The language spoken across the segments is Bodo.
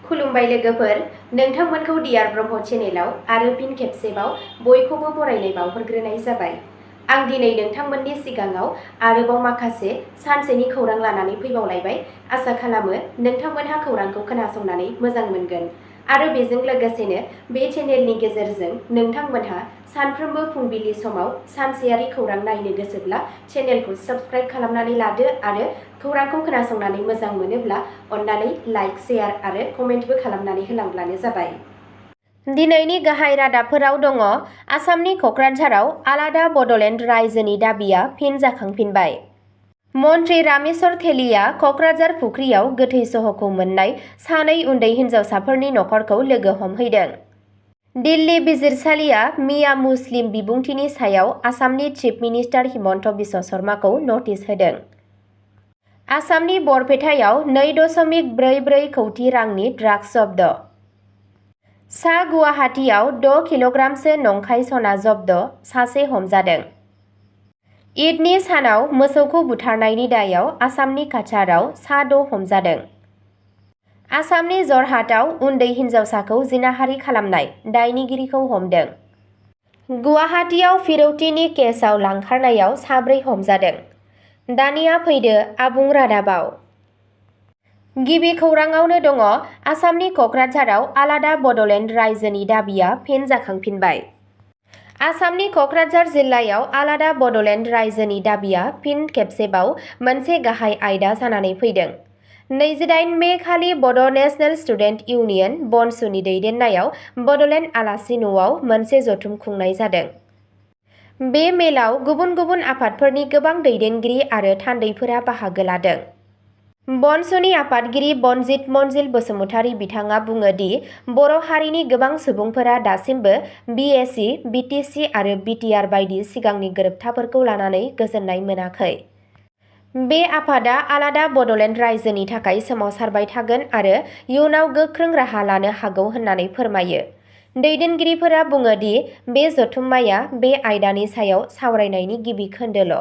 खुलुमबाय लोगोफोर, नोंथांमोनखौ डियार ब्रह्म चेनेलाव आरो फिन खेबसेबाव बयखौबो बरायनाय बावहरग्रोनाय जाबाय। आं दिनै नोंथांमोननि सिगाङाव आरोबाव माखासे सानसेनि खौरां लानानै फैबावलायबाय। आसा खालामो नोंथांमोनहा खौरांखौ खोनासंनानै मोजां मोनगोन आरो बेजों लोगोसेनो बे चेनेलनि गेजेरजों नोंथांमोनहा सानफ्रोमबो फुंबिलि समाव सानसेयारि खौरां नायनो गोसोब्ला चेनेलखौ साबस्क्राइब खालामनानै लादो आरो खौरांखौ खोनासंनानै मोजां मोनोब्ला अन्नानै लाइक, शेयार आरो कमेन्टबो खालामनानै होलांब्लानो जाबाय। दिनैनि गाहाय रादाबफोराव दङ। आसामनि क'क्राझाराव आलादा बड'लेण्ड रायजोनि दाबिया फिन जाखांफिनबाय। मन्त्रि रामेश्वर तेलीआ क'क्राझार फुख्रियाव गोथै सह'खौ मोन्नाय सानै उन्दै हिन्जावसाफोरनि नखरखौ लोगो हमहैदों। दिल्ली बिजिरसालिया मिया मुस्लिम बिबुंथिनि सायाव आसामनि चिफ मिनिस्टार हिमन्त बिश्व शर्माखौ नटिस होदों। आसामनि बरपेटायाव 2.44 कौटि रांनि ड्राग्स जब्द। सा गुवाहाटीआव 6 किल'ग्रामसो नंखाय सना जब्द, सासे हमजादों। ईदनि सानाव मोसौखौ बुथारनायनि दायाव आसामनि काछाराव सा 6 हमजादों। आसामनि जरहाटआव उन्दै हिन्जावसाखौ जिनाहारि खालामनाय दायनिगिरिखौ हमदों। गुवाहाटीआव फिरौतिनि केसआव लांखारनायाव 4 हमजादों। दानिया फैदो आबुं रादाबाव। गिबि खौराङावनो दङ। आसामनि क'क्राझाराव आलादा बड'लेण्ड रायजोनि दाबिया फिन जाखांफिनबाय। आसामनि क'क्राझार जिल्लायाव आलादा बड'लेण्ड रायजोनि दाबिया फिन खेबसेबाव मोनसे गाहाय आयदा जानानै फैदों। 28 मे खालि बड' नेशनेल स्टुडेन्ट इउनियन बनसुनि दैदेननायाव बड'लेण्ड आलासि न'आव मोनसे जथुम खुंनाय जादों। बे मेलाव गुबुन गुबुन आफादफोरनि गोबां दैदेनगिरि आरो थान्दैफोरा बाहागो लादों। बनसुनि आफादगिरि बनजित मन्जिल बसुमतारी बिथाङा बुङो दि बर' हारिनि गोबां सुबुंफोरा दासिमबो BTC, BTC आरो BTR बायदि सिगांनि गोरोबथाफोरखौ लानानै गोजोननाय मोनाखै। बे आफादा आलादा बड'लेण्ड रायजोनि थाखाय सोमावसारबाय थागोन आरो इयुनाव गोख्रों राहा लानो हागौ होननानै फोरमायो। दैदेनगिरिफोरा बुङो दि बे जथुम्माया बे आयदानि सायाव सावरायनायनि गिबि खोन्दोल'।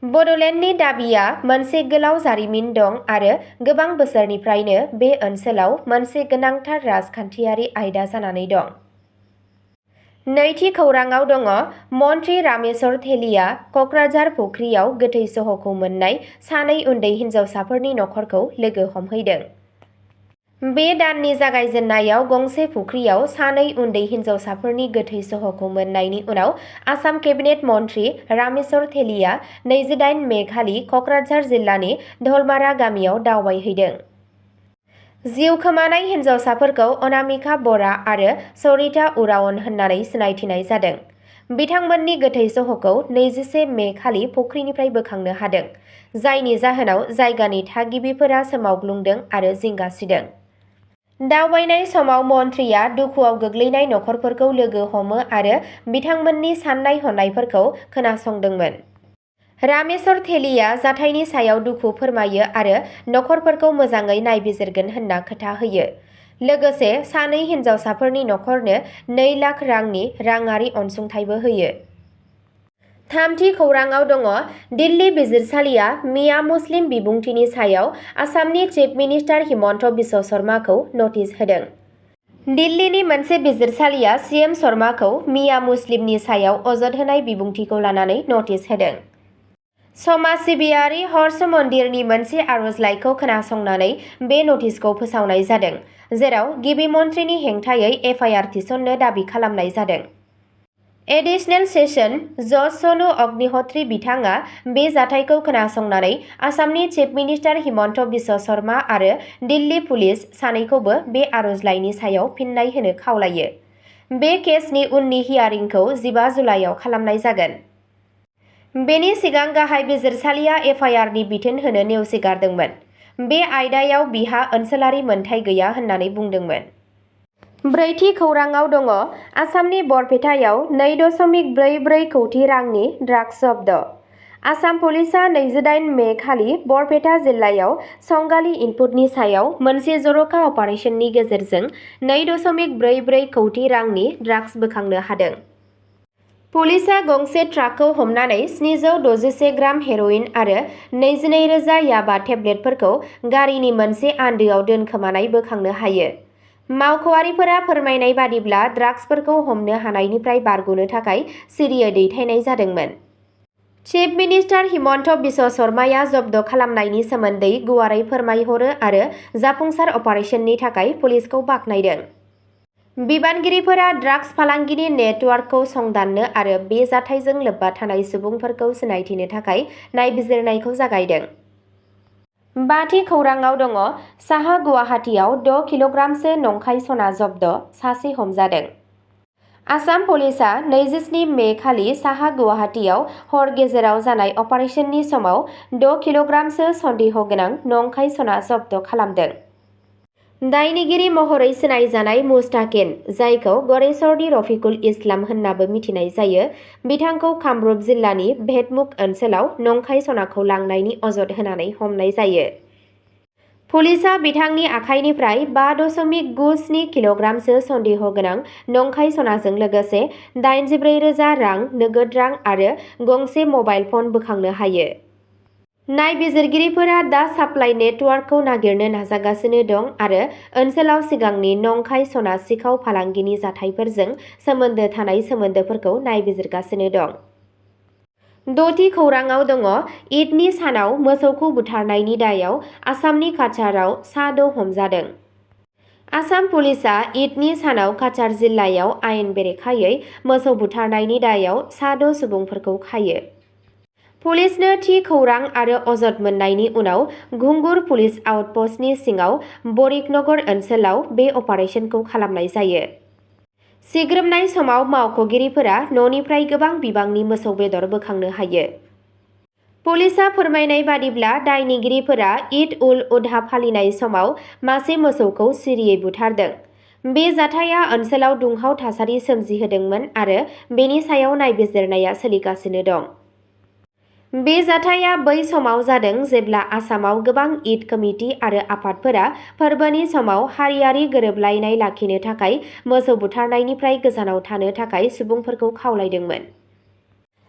बड'लेण्डनि दाबिया मोनसे गोलाव जारिमिन दं आरो गोबां बोसोरनिफ्रायनो बे ओनसोलाव मोनसे गोनांथार राजखान्थियारि आयदा जानानै दं। नैथि खौराङाव दङ। मन्त्रि रामेश्वर तेलीआ क'क्राझार फुख्रियाव गोथै सह'खौ मोन्नाय सानै उन्दै हिन्जावसाफोरनि नखरखौ लोगो हमहैदों। बे दाननि जागायजेन्नायाव गंसे फुख्रियाव सानै उन्दै हिन्जावसाफोरनि गोथै सह'खौ मोन्नायनि उनाव आसाम केबिनेट मन्त्रि रामेश्वर तेलीआ 28 मे खालि क'क्राझार जिल्लानि धलमारा गामियाव दावबायहैदों। जिउ खोमानाय हिन्जावसाफोरखौ अनामिका बरा आरो सरिता उरावन होननानै सिनायथिनाय जादों। बिथांमोननि गोथै सह'खौ 21 मे खालि फुख्रिनिफ्राय बोखांनो हादों, जायनि जाहोनाव जायगानि थागिबिफोरा सोमावग्लुंदों आरो जिंगा सिदों। दावबायनाय समाव मन्थ्रिया दुखुआव गोग्लैनाय नखरफोरखौ लोगो हमो आरो बिथांमोननि साननाय हनायफोरखौ खोनासंदोंमोन। रामेश्वर तेलीआ जाथायनि सायाव दुखु फोरमायो आरो नखरफोरखौ मोजाङै नायबिजिरगोन होनना खोथा होयो। लोगोसे सानै हिन्जावसाफोरनि नखरनो 2 लाख रांनि राङारि अनसुंथाइबो होयो। थामथि खौराङाव दङ। दिल्ली बिजिरसालिया मिया मुस्लिम बिबुंथिनि सायाव आसामनि चिफ मिनिस्टार हिमन्त बिश्व शर्माखौ नटिस होदों। दिल्लीनि मोनसे बिजिरसालिया CM शर्माखौ मिया मुस्लिमनि सायाव अजद होनाय बिबुंथिखौ लानानै नटिस होदों। समाज सिबियारि हर्ष मन्दिरनि मोनसे आर'जलाइखौ खोनासंनानै बे नटिसखौ फोसावनाय जादों, जेराव गिबि मन्थ्रिनि हेंथायै FIR थिसननो दाबि खालामनाय जादों। एडिशनेल सेसन जज सनु अग्निह'त्री बिथाङा बे जाथायखौ खोनासंनानै आसामनि चिफ मिनिस्टार हिमन्त बिश्व शर्मा आरो दिल्ली पुलिस सानैखौबो बे आर'जलाइनि सायाव फिन्नाय होनो खावलायो। बे केसनि उननि हियारिंखौ 15 जुलाइआव खालामनाय जागोन। बेनि सिगां गाहाय बिजिरसालिया FIRनि बिथोन होनो नेवसिगारदोंमोन। बे आयदायाव बिहा ओनसोलारि मोनथाय गैया होननानै बुंदोंमोन। ब्रैथि खौराङाव दङ। आसामनि बरपेटायाव 2.44 कौटि रांनि ड्राग्स जब्द। आसाम पुलिसआ 28 मे खालि बरपेटा जिल्लायाव संगालि इनपुटनि सायाव मोनसे जर'खा अपारेसननि गेजेरजों 2.44 कौटि रांनि ड्राग्स बोखांनो हादों। पुलिसा गंसे ट्राकखौ हमनानै 761 ग्राम हेर'इन आरो 22,000 याबा टेब्लेटफोरखौ गारिनि मोनसे आन्दोआव दोनखोमानाय बोखांनो हायो। मावख'आरिफोरा फोरमायनाय बादिब्ला ड्राग्सफोरखौ हमनो हानायनिफ्राय बारग'नो थाखाय सिरियै दैथायनाय जादोंमोन। चिफ मिनिस्टार हिमन्त बिश्व शर्माया जब्द खालामनायनि सोमोन्दै गुवारै फोरमायहरो आरो जाफुंसार अपारेशननि थाखाय पुलिसखौ बाख्नायदों। बिबानगिरिफोरा ड्राग्स फालांगिनि नेटवार्कखौ संदाननो आरो बे जाथायजों लोब्बा थानाय सुबुंफोरखौ सिनायथिनो थाखाय नायबिजिरनायखौ जागायदों। बाथि खौराङाव दङ साहा गुवाहाटीआव 6 किल'ग्रामसो नंखाय सना जब्द, सासे हमजादों। आसाम पुलिसआ 27 मे खालि साहा गुवाहाटीआव हर गेजेराव जानाय अपारेशननि समाव 6 किल'ग्रामसो सन्देह गोनां नंखाय सना जब्द खालामदों। दायनिगिरि महरै सिनायजानाय मुस्ताकिन, जायखौ गरेसरनि रफिकुल इस्लाम होन्नाबो मिथिनाय जायो, बिथांखौ कामरुप जिल्लानि भेटमुख ओनसोलाव नंखाय सनाखौ लांनायनि अजद होनानै हमनाय जायो। पुलिसआ बिथांनि आखाइनिफ्राय 5.97 किल'ग्रामसो सन्देह गोनां नंखाय सनाजों लोगोसे 84,000 रां, नोगोद रां आरो गंसे मबाइल फन बोखांनो हायो। नायबिजिरगिरिफोरा दा साप्लाइ नेटवार्कखौ नागिरनो नाजागासिनो दं आरो ओनसोलाव सिगांनि नंखाय सना सिखाव फालांगिनि जाथायफोरजों सोमोन्दो थानाय सोमोन्दोफोरखौ नायबिजिरगासिनो दं। 6थि खौराङाव दङ ईदनि सानाव मोसौखौ बुथारनायनि दायाव आसामनि काछाराव सा 6 हमजादों। आसाम पुलिसआ ईदनि सानाव काछार जिल्लायाव आयेन बेरेखायै मोसौ बुथारनायनि दायाव सा 6 सुबुंफोरखौ खायो। पुलिसनो थि खौरां आरो अजद मोननायनि उनाव घुंगुर पुलिस आउटपस्टनि सिङाव बरिकनगर ओनसोलाव बे अपारेशनखौ खालामनाय जायो। सिग्रोमनाय समाव मावख'गिरिफोरा न'निफ्राय गोबां बिबांनि मोसौ बेदर बोखांनो हायो। पुलिसआ फोरमायनाय बादिब्ला दायनिगिरिफोरा ईद उल अधा फालिनाय समाव मासे मोसौखौ सिरियै बुथारदों। बे जाथाया ओनसोलाव दुंहाव थासारि सोमजिहोदोंमोन आरो बेनि सायाव नायबिजिरनाया सोलिगासिनो दं। बे जाथाया बै समाव जादों जेब्ला आसामाव गोबां ईद कमिटि आरो आफादफोरा फोरबोनि समाव हारियारि गोरोबलायनाय लाखिनो थाखाय मोसौ बुथारनायनिफ्राय गोजानाव थानो थाखाय सुबुंफोरखौ खावलायदोंमोन।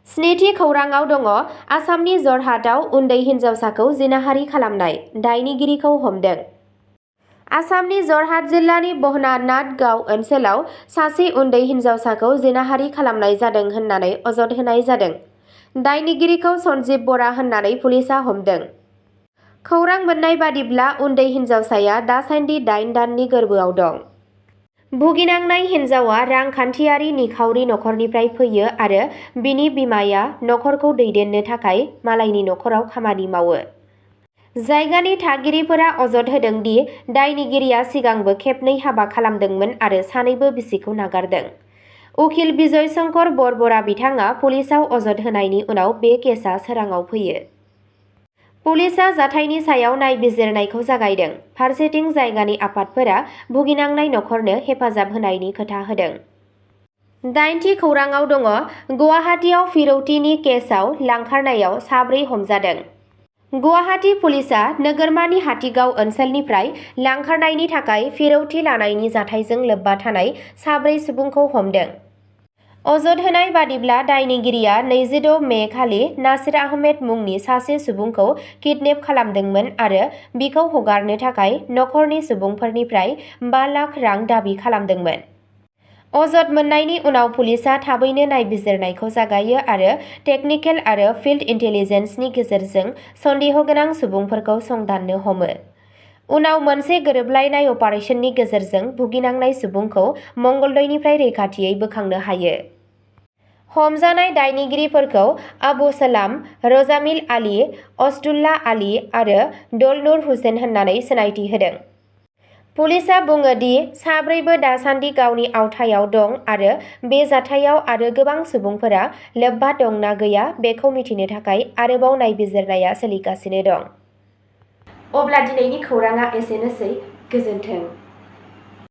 7थि खौराङाव दङ आसामनि जरहाटआव उन्दै हिन्जावसाखौ जिनाहारि खालामनाय, दायनिगिरिखौ हमदों। आसामनि जरहाट जिल्लानि बहनानाथ गाव ओनसोलाव सासे उन्दै हिन्जावसाखौ जिनाहारि खालामनाय जादों होननानै अजद होनाय जादों। दायनिगिरिखौ सन्जीब बरा होननानै पुलिसआ हमदों। खौरां मोननाय बादिब्ला उन्दै हिन्जावसाया दासान्दि 8 दाननि गोर्बोआव दं। भुगिनांनाय हिन्जावआ रांखान्थियारि निखावरि नखरनिफ्राय फैयो आरो बिनि बिमाया नखरखौ दैदेननो थाखाय मालायनि नखराव खामानि मावो। जायगानि थागिरिफोरा अजद होदों दि दायनिगिरिया सिगांबो खेबनै हाबा खालामदोंमोन आरो सानैबो बिसिखौ नागारदों। उखिल बिजय शंकर बरबरा बिथाङा पुलिसआव अजद होनायनि उनाव बे केसआ सोराङाव फैयो। पुलिसआ जाथायनि सायाव नायबिजिरनायखौ जागायदों। फारसेथिं जायगानि आफादफोरा भुगिनांनाय नखरनो हेफाजाब होनायनि खोथा होदों। 8थि खौराङाव दङ गुवाहाटीआव फिरौतिनि केसआव लांखारनायाव 4 हमजादों। गुवाहाटी पुलिसआ नोगोरमानि हाथिगाव ओनसोलनिफ्राय लांखारनायनि थाखाय फिरौति लानायनि जाथायजों लोब्बा थानाय 4 सुबुंखौ हमदों। अजद होनाय बादिब्ला दायनिगिरिया 26 मे खालि नासिर आहमेद मुंनि सासे सुबुंखौ किडनेप खालामदोंमोन आरो बिखौ हगारनो थाखाय नखरनि सुबुंफोरनिफ्राय 5 लाख रां दाबि खालामदोंमोन। अजद मोननायनि उनाव पुलिसआ थाबैनो नायबिजिरनायखौ जागायो आरो टेकनिकेल आरो फिल्ड इन्टेलिजेन्सनि गेजेरजों सन्देह गोनां सुबुंफोरखौ संदाननो हमो। उनाव मोनसे गोरोबलायनाय अपारेशननि गेजेरजों भुगिनांनाय सुबुंखौ मंगलदैनिफ्राय रैखाथियै बोखांनो हायो। हमजानाय दायनिगिरिफोरखौ आबु सलाम, रजामिल आली, अस्दुल्ला आली आरो दलनुर हुसेन होननानै सिनायथि होदों। पुलिसआ बुङो दि 4बो दासान्दि गावनि आवथायाव दं आरो बे जाथायाव आरो गोबां सुबुंफोरा लोब्बा दं ना गैया बेखौ मिथिनो थाखाय आरोबाव नायबिजिरनाया सोलिगासिनो दं। अब्ला दिनैनि खौराङा एसेनोसै। गोजोन्थों।